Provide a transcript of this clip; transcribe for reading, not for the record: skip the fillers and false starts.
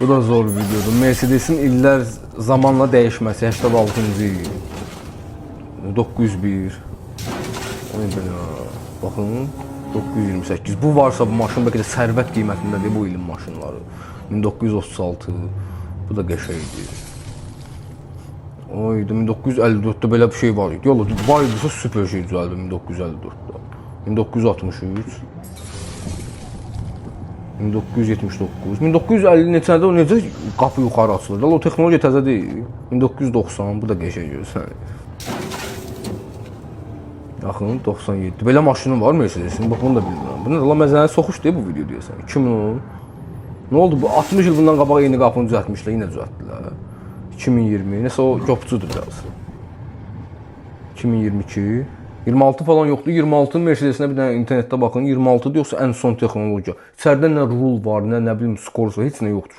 Bu da zor videodur. Mercedesin illər zamanla dəyişməsi 86-cı il. 901. Oy belə. Baxın 928. Bu varsa bu maşın bəlkə də sərvət qiymətindədir bu ilin maşınları. 1936. Bu da qəşəngdir. Oy, 1954-də belə bir şey var idi. Yox, var idisə super şey düzəldi 1954-də. 1963. 1979, 1950 neçədə o necə qapı yuxarı açılır? O texnologiya təzə deyil. 1990, bu da qəşəng görürsən. Yaxın 97. Belə maşının var Mercedesin. Bax bunu da bilmirəm. Bu nə la məzəni soxuş deyil bu video deyəsən. 2010. Nə oldu bu 60 il bundan qabaq eyni qapını düzəltmişlər, yenə düzəltdilər. 2020. Nəsə o copcudur biraz. 2022. 26 falan yoxdur. 26 Mercedesinə bir dənə internetdə baxın. 26-dır yoxsa ən son texnologiya. İçəridə nə rul var, nə nə bilim skor var, heç nə yoxdur.